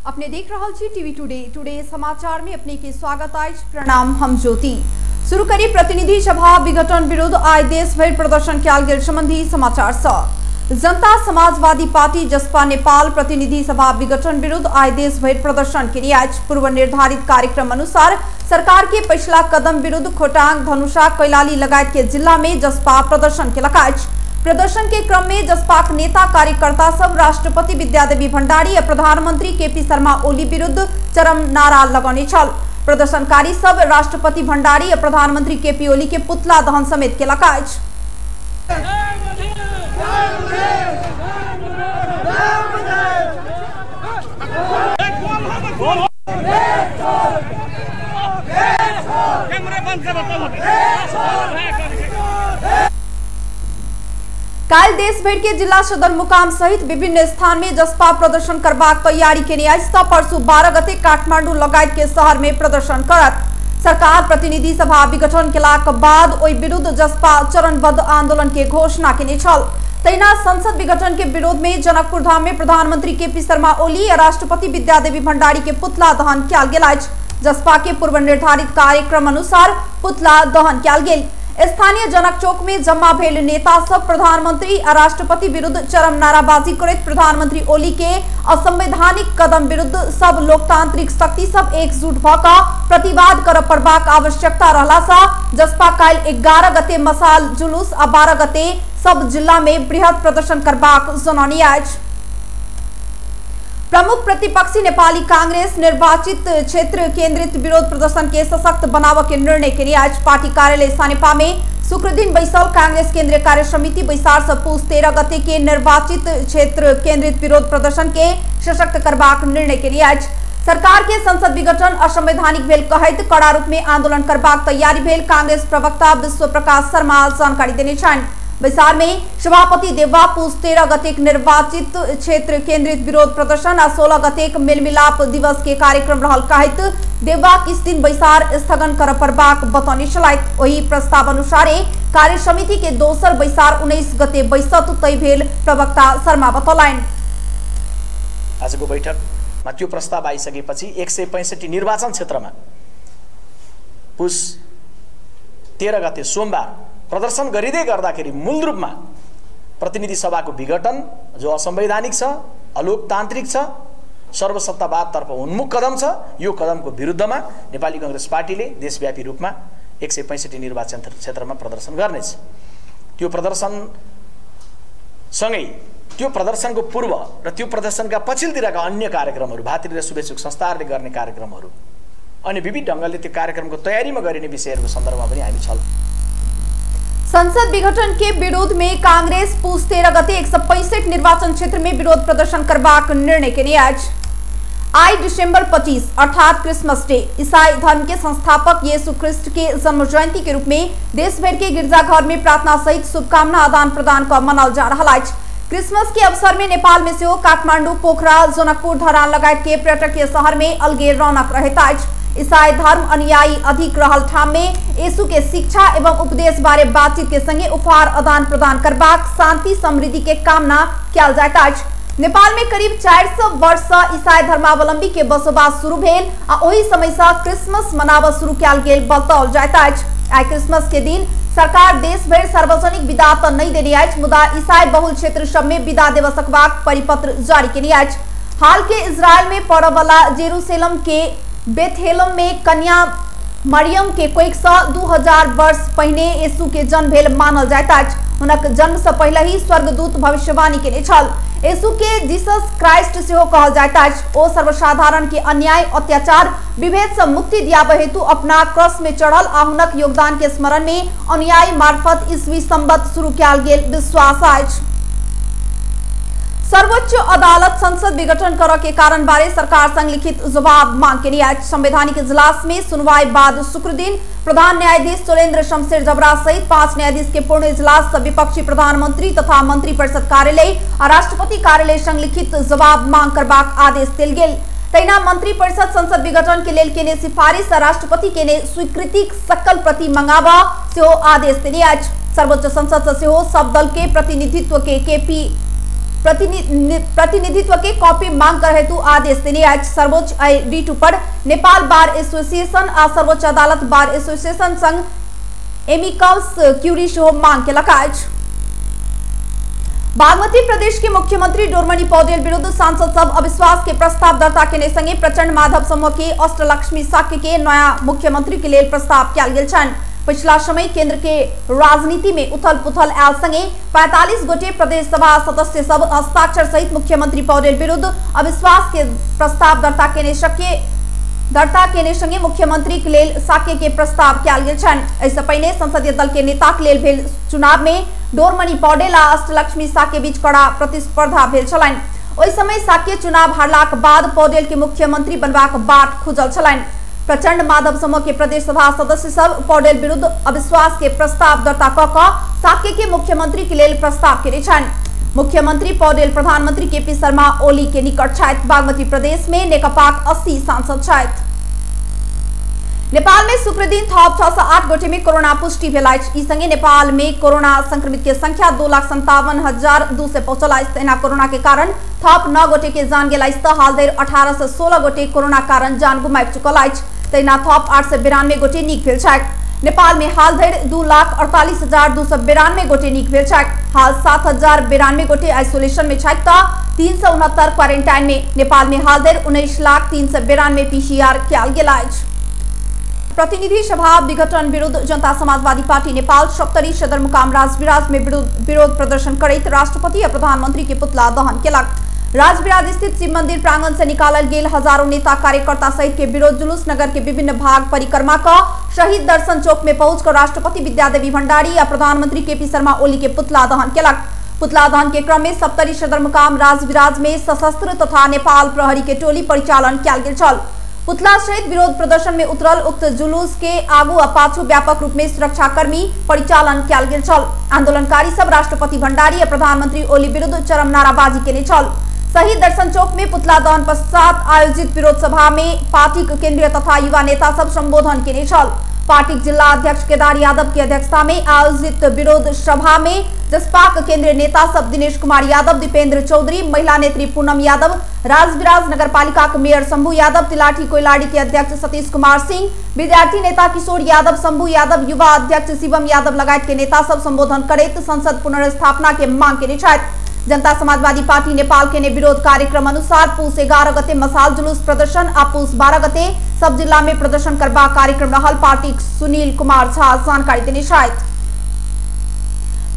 अपने देख रहल छी टीवी टुडे। टुडे समाचार में अपने के स्वागत अछि। प्रणाम, हम ज्योति। शुरू करी प्रतिनिधि सभा विघटन विरुद्ध आइ देश भरि प्रदर्शन कयल गेल संबंधी समाचार सँ। जनता समाजवादी पार्टी जसपा नेपाल प्रतिनिधि सभा विघटन विरुद्ध आइ देश भरि प्रदर्शन केने अछि। पूर्व निर्धारित कार्यक्रम अनुसार सरकार के पछिला कदम विरुद्ध खोटांग, धनुषा, कैलाली लगायत के जिला में जसपा प्रदर्शन केलक अछि। प्रदर्शन के क्रम में जसपाक नेता कार्यकर्ता सब राष्ट्रपति विद्यादेवी भंडारी और प्रधानमंत्री केपी शर्मा ओली विरुद्ध चरम नारा लगौने छल। प्रदर्शनकारी सब राष्ट्रपति भंडारी और प्रधानमंत्री केपी ओली के पुतला दहन समेत केलक अछि। काल्हि देश भरि के जिला सदरमुकाम सहित विभिन्न स्थान में जसपा प्रदर्शन करबाक तैयारी केने अछि त परसू 12 गते काठमांडू लगायत के शहर में प्रदर्शन करत। सरकार प्रतिनिधि सभा विघटन केलाक बाद ओहि विरुद्ध जसपा चरणबद्ध आंदोलन के घोषणा केने छल। तहिना संसद विघटन के विरोध में जनकपुर धाम में प्रधानमंत्री केपी शर्मा ओली आ राष्ट्रपति विद्यादेवी भंडारी के पुतला दहन कयल गेल अछि। जसपा के पूर्व निर्धारित कार्यक्रम अनुसार पुतला दहन कयल गेल। स्थानीय जनक चौक में जमा भेल नेता सब प्रधानमंत्री आ राष्ट्रपति विरुद्ध चरम नाराबाजी करैत प्रधानमंत्री ओली के असंवैधानिक कदम विरुद्ध सब लोकतांत्रिक शक्ति सब एकजुट भ क प्रतिवाद कर पड़बाक आवश्यकता रहला सँ जसपा काल्हि 11 गते मसाल जुलूस आ 12 गते सब जिला में बृहद प्रदर्शन करबाक जनौने अछि। प्रमुख प्रतिपक्षी नेपाली कांग्रेस निर्वाचित क्षेत्र केंद्रित विरोध प्रदर्शन के सशक्त बनाव के निर्णय केने अछि। पार्टी कार्यालय सानेपा में शुक्र दिन बैसल कांग्रेस केंद्रीय कार्य समिति बैसार से पुस 13 गते के निर्वाचित क्षेत्र केंद्रित विरोध प्रदर्शन के सशक्त करबाक निर्णय केने अछि। सरकार के संसद विघटन असंवैधानिक भेल कहैत कड़ा रूप में आंदोलन करबाक तैयारी भेल कांग्रेस प्रवक्ता विश्व प्रकाश शर्मा जानकारी देने छनि। बैसार में सभापति देवा पुस 13 गतेक निर्वाचित क्षेत्र केंद्रित विरोध प्रदर्शन आ 16 गतेक मेलमिलाप दिवस के कार्यक्रम रहल कहैत देवा किस दिन बैसार स्थगन कर पड़बाक बतौने छलथि। ओहि प्रस्ताव अनुसारे कार्य समिति के दोसर बैसार 19 गते बैसत तय भेल प्रवक्ता शर्मा बतौलनि। आजको बैठकमा त्यो प्रस्ताव आइसकेपछि 165 निर्वाचन क्षेत्रमा पुस 13 गते सोमबार प्रदर्शन गरिँदै गर्दाखेरि मूल रूपमा प्रतिनिधि सभाको विघटन जो असंवैधानिक छ, अलोकतान्त्रिक छ, सर्वसत्तावादतर्फ उन्मुख कदम छ, यो कदमको विरुद्धमा नेपाली कांग्रेस पार्टीले देशव्यापी रूपमा 165 निर्वाचन क्षेत्रमा प्रदर्शन गर्नेछ। त्यो प्रदर्शनसँगै त्यो प्रदर्शनको पूर्व र त्यो प्रदर्शनका पछिल्लोतिरका अन्य कार्यक्रमहरू, भातृ र शुभेच्छुक संस्थाहरूले गर्ने कार्यक्रमहरू अनि विविध ढङ्गले त्यो कार्यक्रमको तयारीमा गरिने विषयहरूको सन्दर्भमा पनि हामी छल। संसद विघटन के विरोध में कांग्रेस पुस 13 गते 165 निर्वाचन क्षेत्र में विरोध प्रदर्शन करबाक निर्णय केने अछि। आई दिसंबर 25 अर्थात क्रिसमस डे ईसाई धर्म के संस्थापक येसु ख्रिस्ट के जन्म जयंती के रूप में देश भर के गिरजाघर में प्रार्थना सहित शुभकामना आदान प्रदान क मनाल जा रहा अछि। क्रिसमस के अवसर में नेपाल में सेहो काठमांडू, पोखरा, जनकपुर, धरान लगायत के पर्यटकीय शहर में अलगे रौनक रहैत अछि। ईसाई धर्म अनुयायी अधिक रहल ठाम में यीशु के शिक्षा एवं उपदेश बारे बातचीत के संगे उपहार आदान प्रदान करबाक शांति समृद्धि के कामना कयल जाइत अछि। नेपाल में करीब 400 वर्ष से ईसाई धर्मावलंबी के बसोबास शुरू भेल आ ओहि समय से क्रिसमस मनाबऽ शुरू कयल गेल बताओल जाइत अछि। आइ क्रिसमस के दिन सरकार देश भरि सार्वजनिक विदा त नहि देने अछि, मुदा ईसाई बहुल क्षेत्र सब में विदा देबऽ सकबाक परिपत्र जारी केने अछि। हाल के इजरायल में पड़य वाला जेरूसलम के बेथेलम में कन्या मरियम के कोख से 2000 वर्ष पहिने यीशु के जन्म भेल मानल जाइत अछि। हुनक जन्म से पहिले ही स्वर्गदूत भविष्यवाणी केने छल। यीशु के जीसस क्राइस्ट सेहो कहल जाइत अछि। ओ सर्वसाधारण के अन्याय, अत्याचार, विभेद से मुक्ति दियाबय हेतु अपना क्रस में चढ़ल आ हुनक योगदान के स्मरण में अनुयायी मार्फत ईस्वी संवत शुरू कयल गेल विश्वास अछि। सर्वोच्च अदालत संसद विघटन कर के कारण बारे सरकार संग लिखित जवाब मांग केने अछि। संवैधानिक इजलास में सुनवाई बाद शुक्र दिन प्रधान न्यायाधीश सुरेंद्र शमशेर जबरा सहित 5 न्यायाधीश के पूर्ण इजलास से विपक्षी प्रधानमंत्री तथा मंत्री परिषद कार्यालय आ राष्ट्रपति कार्यालय संग लिखित जवाब मांग करबाक आदेश देल गेल। तहिना मंत्री परिषद संसद विघटन के लेल केने सिफारिश आ राष्ट्रपति केने स्वीकृतिक सकल प्रति मंगाबा सेहो आदेश देने अछि। सर्वोच्च संसद से सेहो सब दल के प्रतिनिधित्व के केपी प्रतिनिधित्व के कॉपी मांग कर हेतु आदेश देने अछि। सर्वोच्च रिट पर नेपाल बार एसोसिएशन आ सर्वोच्च अदालत बार एसोसिएशन संग एमिकस क्यूरी सेहो मांग केलक अछि। बागमती प्रदेश के मुख्यमंत्री डोरमणि पौडेल विरुद्ध सांसद सब अविश्वास के प्रस्ताव दर्ता केने संगे प्रचंड माधव समूह के अष्टलक्ष्मी शाक्य के नया मुख्यमंत्री के लेल प्रस्ताव कयल गेल छनि। पिछला समय केंद्र के राजनीति में उथल पुथल आयल संगे 45 गोटे प्रदेश सभा सदस्य सब हस्ताक्षर सहित मुख्यमंत्री पौडेल विरुद्ध अविश्वास के प्रस्ताव दर्ता केने संगे मुख्यमंत्री के लेल शाक्य के प्रस्ताव कयल गेल छनि। एहिसँ पहिने संसदीय दल के नेता के लेल भेल चुनाव में डोरमणि पौडेल आ अष्टलक्ष्मी शाक्य बीच कड़ा प्रतिस्पर्धा भेल छलनि। ओहि समय शाक्य चुनाव हारलाक बाद पौडेल के मुख्यमंत्री बनबाक बाट खुजल छलनि। प्रचंड माधव समूह के प्रदेश सभा सदस्य सब पौडेल विरुद्ध अविश्वास के प्रस्ताव दर्ता क कऽ शाक्य के मुख्यमंत्री के लेल प्रस्ताव केने छनि। मुख्यमंत्री पौडेल प्रधानमंत्री केपी शर्मा ओली के निकट छथि। बागमती प्रदेश में नेकपाक 80 सांसद छथि। नेपाल में शुक्रदिन थप 608 गोटे में कोरोना पुष्टि भेल अछि। ई संगे नेपाल में कोरोना संक्रमित के संख्या 2,57,200 पहुंचल अछि। तहिना कोरोना के कारण थप 9 गोटे के जान गेल अछि त हाल धरि 1816 गोटे कोरोना कारण जान गुमाबि चुकल अछि। तहिना थप 892 गोटे नीक भेल छथि। नेपाल में हाल धरि 2,48,292 गोटे नीक भेल छथि। हाल 7,092 गोटे आइसोलेशन में छथि त 369 क्वारेंटाइन में। नेपाल में हाल धरि 19,00,392 पीसीआर कयल गेल अछि। प्रतिनिधि सभा विघटन विरुद्ध जनता समाजवादी पार्टी नेपाल सप्तरी सदरमुकाम राजविराज में विरोध प्रदर्शन करैत राष्ट्रपति आ प्रधानमंत्री के पुतला दहन केलक। राजविराज स्थित शिव मंदिर प्रांगण से निकालल गेल हजारों नेता कार्यकर्ता सहित के विरोध जुलूस नगर के विभिन्न भाग परिक्रमा क शहीद दर्शन चौक में पहुंचकर राष्ट्रपति विद्यादेवी भंडारी आ प्रधानमंत्री केपी शर्मा ओली के पुतला दहन केलक। पुतला दहन के क्रम में सप्तरी सदरमुकाम राजविराज में सशस्त्र तथा नेपाल प्रहरी के टोली परिचालन कयल गेल छल। पुतला सहित विरोध प्रदर्शन में उतरल उक्त जुलूस के आगू आ पाछू व्यापक रूप में सुरक्षाकर्मी परिचालन कयल गेल छल। आंदोलनकारी सब राष्ट्रपति भंडारी आ प्रधानमंत्री ओली विरुद्ध चरम नाराबाजी केने छल। शहीद दर्शन चौक में पुतला दहन पश्चात आयोजित विरोध सभा में पार्टी के केंद्रीय तथा युवा नेता सब संबोधन केने छल। पार्टी जिला अध्यक्ष केदार यादव की अध्यक्षता में आयोजित विरोध सभा में जसपाक केंद्रीय नेता सब दिनेश कुमार यादव, दीपेंद्र चौधरी, महिला नेत्री पूनम यादव, राजविराज नगरपालिका के मेयर शंभू यादव, तिलाठी कोइलाड़ी के अध्यक्ष सतीश कुमार सिंह, विद्यार्थी नेता किशोर यादव, शंभू यादव, युवा अध्यक्ष शिवम यादव लगायत के नेता सब संबोधन करैत संसद पुनर्स्थापना के मांग केने छथि। जनता समाजवादी पार्टी नेपाल के ने विरोध कार्यक्रम अनुसार पूस 11 गते मसाल जुलूस प्रदर्शन आ पूस 12 गते सब जिला में प्रदर्शन करबाक कार्यक्रम रहल पार्टी सुनील कुमार झा जानकारी देने छथि।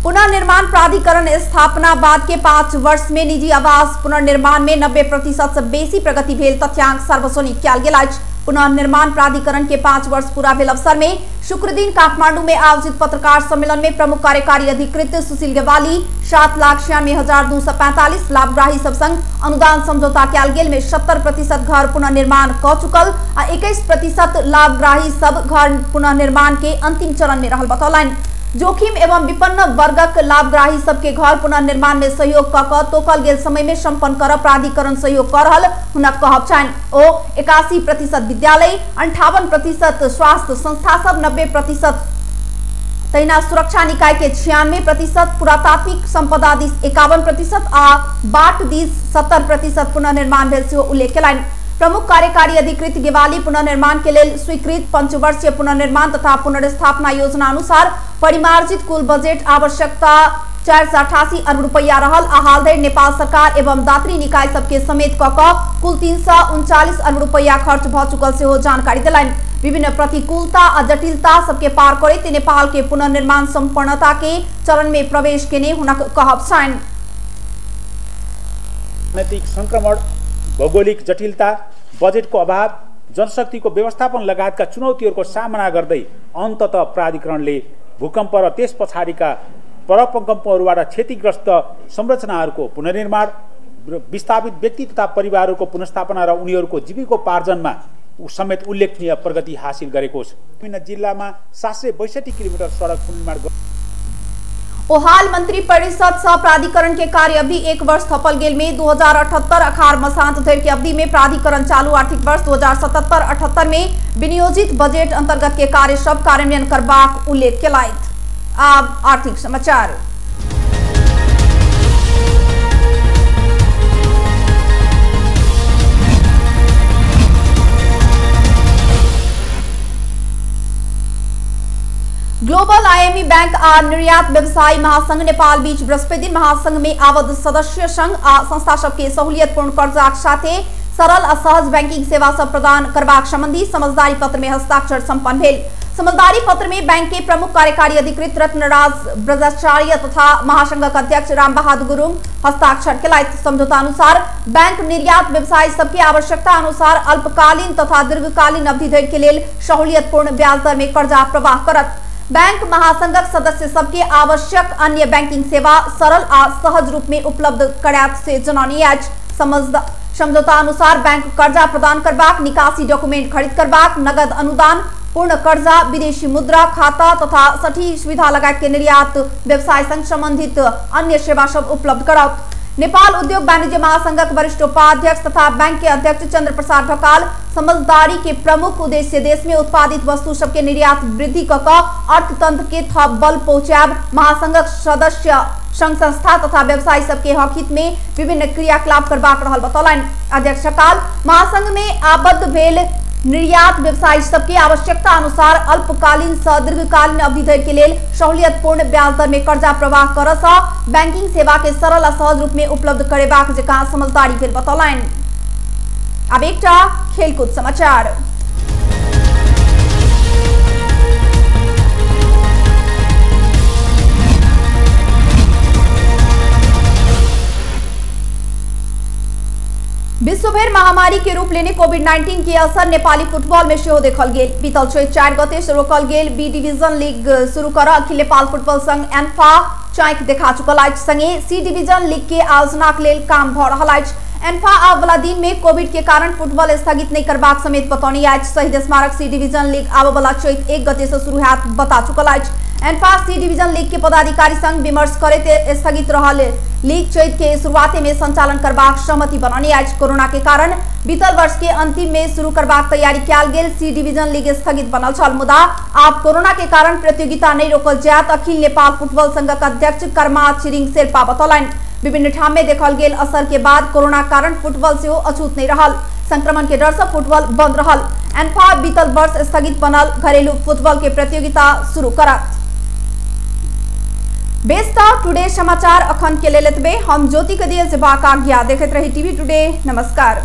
पुनर्निर्माण प्राधिकरण स्थापना बाद के 5 वर्ष में निजी आवास पुनर्निर्माण में 90% से बेसी प्रगति भेल तथ्यांक सार्वजनिक कयल गेल अछि। पुनर्निर्माण प्राधिकरण के 5 वर्ष पूरा भेल अवसर में शुक्रदिन काठमांडू में आयोजित पत्रकार सम्मेलन में प्रमुख कार्यकारी अधिकृत सुशील गेवाली 7,96,245 लाभग्राही सब संग अनुदान समझौता कयल गेल में 70% घर पुनर्निर्माण क चुकल आ 21% लाभग्राही सब घर पुनर्निर्माण के अंतिम चरण में रहल बतौलनि। जोखिम एवं विपन्न वर्गक लाभग्राही सबके घर पुनर्निर्माण में सहयोग क क तोकल गेल समय में संपन्न कर प्राधिकरण सहयोग कर रहल हुनक कहब छनि। ओ 81% विद्यालय, 58% स्वास्थ्य संस्था सब, 90% तहिना सुरक्षा निकाय के 96%, पुरातात्विक संपदा दिस 51% आ बाट दिस 70% पुनर्निर्माण भेल सेहो उल्लेख केलनि। प्रमुख कार्यकारी अधिकृत गेवाली पुनर्निर्माण के लेल स्वीकृत पंचवर्षीय पुनर्निर्माण तथा पुनर्स्थापना योजना अनुसार परिमार्जित कुल बजेट आवश्यकता 488 अरब रुपया रहल आ हाल धरि नेपाल सरकार एवं दात्री निकाय सबके समेत क क कुल 339 अरब रुपया खर्च भ चुकल सेहो जानकारी देलनि। विभिन्न प्रतिकूलता आ जटिलता सबके पार करैत नेपाल के पुनर्निर्माण संपन्नता के चरण में प्रवेश केने हुनक कहब छनि। राजनैतिक संक्रमण, भौगोलिक जटिलता, बजेटको अभाव, जनशक्तिको व्यवस्थापन लगायतका चुनौतीहरूको सामना गर्दै अन्ततः प्राधिकरणले भूकम्प र त्यस पछाडिका भूकम्पहरूबाट क्षतिग्रस्त संरचनाहरूको पुनर्निर्माण, विस्थापित व्यक्ति तथा परिवारहरूको पुनर्स्थापना र उनीहरूको जीविकोपार्जनमा समेत उल्लेखनीय प्रगति हासिल गरेको छ। विभिन्न जिल्लामा 762 किलोमिटर सडक पुनर्निर्माण। ओहाल मंत्री परिषद सह प्राधिकरण के कार्य अवधि 1 वर्ष थपल गेल में 2078 अखार मसांत धरि के अवधि में प्राधिकरण चालू आर्थिक वर्ष 2077-78 में विनियोजित बजट अंतर्गत के कार्य सब कार्यान्वयन करबाक उल्लेख केलथि। आब आर्थिक समाचार। ग्लोबल आईएमई बैंक आ निर्यात व्यवसायी महासंघ नेपाल बीच बृहस्पति दिन महासंघ में आबद्ध सदस्य संघ आ संस्था सबके सहूलियतपूर्ण कर्जाक साथे सरल आ सहज बैंकिंग सेवा सब प्रदान करबाक संबंधी समझदारी पत्र में हस्ताक्षर संपन्न भेल। समझदारी पत्र में बैंक के प्रमुख कार्यकारी अधिकृत रत्नराज ब्रजाचार्य तथा महासंघक अध्यक्ष राम बहादुर गुरुङ हस्ताक्षर केलथि। समझौता अनुसार बैंक निर्यात व्यवसायी सबके आवश्यकता अनुसार अल्पकालीन तथा दीर्घकालीन अवधि धरि के लेल सहूलियतपूर्ण ब्याज दर में कर्जा प्रवाह करत। बैंक महासंघक सदस्य सबके आवश्यक अन्य बैंकिंग सेवा सरल आ सहज रूप में उपलब्ध करायत से जनौने अछि। समझौता अनुसार बैंक कर्जा प्रदान करबाक, निकासी डॉक्यूमेंट खरीद करबाक, नगद अनुदान, पूर्ण कर्जा, विदेशी मुद्रा खाता तथा सठी सुविधा लगायत के निर्यात व्यवसाय संग संबंधित अन्य सेवा सब उपलब्ध कराओत। नेपाल उद्योग वाणिज्य महासंघक वरिष्ठ उपाध्यक्ष तथा बैंक के अध्यक्ष चंद्र प्रसाद ढकाल समझदारी के प्रमुख उद्देश्य देश में उत्पादित वस्तु सबके निर्यात वृद्धि क अर्थतंत्र के थप बल पहुंचाब, महासंघक सदस्य संघ संस्था तथा व्यवसायी सबके हक हित में विभिन्न क्रियाकलाप करबाक रहल बतौलनि। अध्यक्ष ढकाल महासंघ में आबद्ध भेल निर्यात व्यवसायी सबके आवश्यकता अनुसार अल्पकालीन स दीर्घकालीन अवधि धरि के लेल सहूलियतपूर्ण ब्याज दर में कर्जा प्रवाह करऽ सँ बैंकिंग सेवा के सरल आ सहज रूप में उपलब्ध करेबाक जकाँ समझदारी भेल बतौलनि। आब एकटा खेलकूद समाचार। विश्वभर महामारी के रूप लेने कोविड-19 के असर नेपाली फुटबॉल में सेहो देखल गेल। बीतल चैत 4 गते से रोकल गेल बी डिवीजन लीग शुरू कर अखिल नेपाल फुटबॉल संघ एन्फा चाँखि देखा चुकल अछि। संगे सी डिवीजन लीग के आयोजनाक लेल काम भ रहल अछि। एन्फा आब वाला दिन में कोविड के कारण फुटबॉल स्थगित नहीं करबाक समेत बतौने अछि। शहीद स्मारक सी डिवीजन लीग आब वाला चैत 1 गते से शुरू होयत बता चुकल अछि। एन्फा सी डिवीजन लीग के पदाधिकारी संग विमर्श करैत स्थगित रहल लीग चैत के शुरुआते में संचालन करबाक सहमति बनौने अछि। कोरोना के कारण बीतल वर्ष के अंतिम में शुरू करबाक तैयारी कयल गेल सी डिवीजन लीग स्थगित बनल छल, मुदा आब कोरोना के कारण प्रतियोगिता नहीं रोकल जायत। अखिल नेपाल फुटबॉल संघक अध्यक्ष कर्मा छिरिङ शेर्पा बतौलनि। विभिन्न ठाम में देखल गेल असर के बाद कोरोना कारण फुटबॉल सेहो अछूत नहीं रहल। संक्रमण के डर से फुटबॉल बंद रहल। एन्फा बीतल वर्ष स्थगित बनल घरेलू फुटबॉल के प्रतियोगिता शुरू करत। बेस त टुडे समाचार अखन के लेल एतबे। हम ज्योति के दिए जेबाक आज्ञा। देखैत रही टीवी टुडे। नमस्कार।